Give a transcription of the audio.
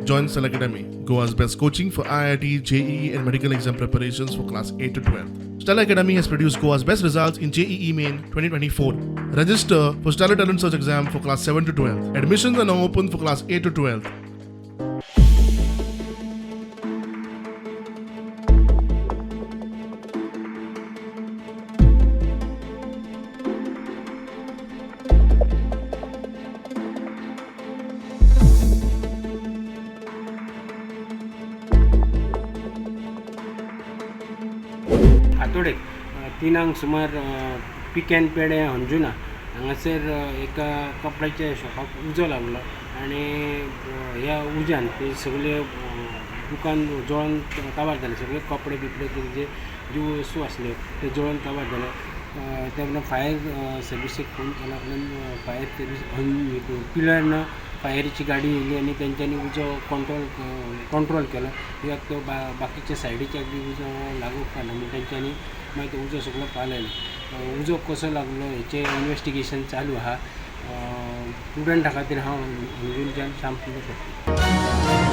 Join Stellar Academy, Goa's best coaching for IIT, JEE, and medical exam preparations for class 8 to 12. Stellar Academy has produced Goa's best results in JEE Main 2024. Register for Stellar Talent Search exam for class 7 to 12. Admissions are now open for class 8 to 12. फातोडेक 3 सुमार पिक N पेडे अंजुना हांगासर एका कपड्याच्या शॉपाक उजो लागलो आनी ह्या उज्यान ते सगळे दुकान जळोन काबार जालें. सगळे कपडे बिपडे जे ज्यो वस्तू आसल्यो ते जळोन काबार जाले. ते उपरांत फायर सर्विसीक फोन केला. फायर सर्वीस पिळर्ण फायरीची गाडी येयली आनी तेंच्यांनी उजो कंट्रोल केलो. कित्याक तो बाकीच्या सायडीच्या बी उजो लागूंक ना म्हण तेंच्यांनी मागीर तो उजो सगळो पालयलो. उजो कसो लागलो हेचें इन्वेस्टिगेशन चालू आहा. स्टुडंटा खातीर हांव अंजुनच्यान सामकें करता.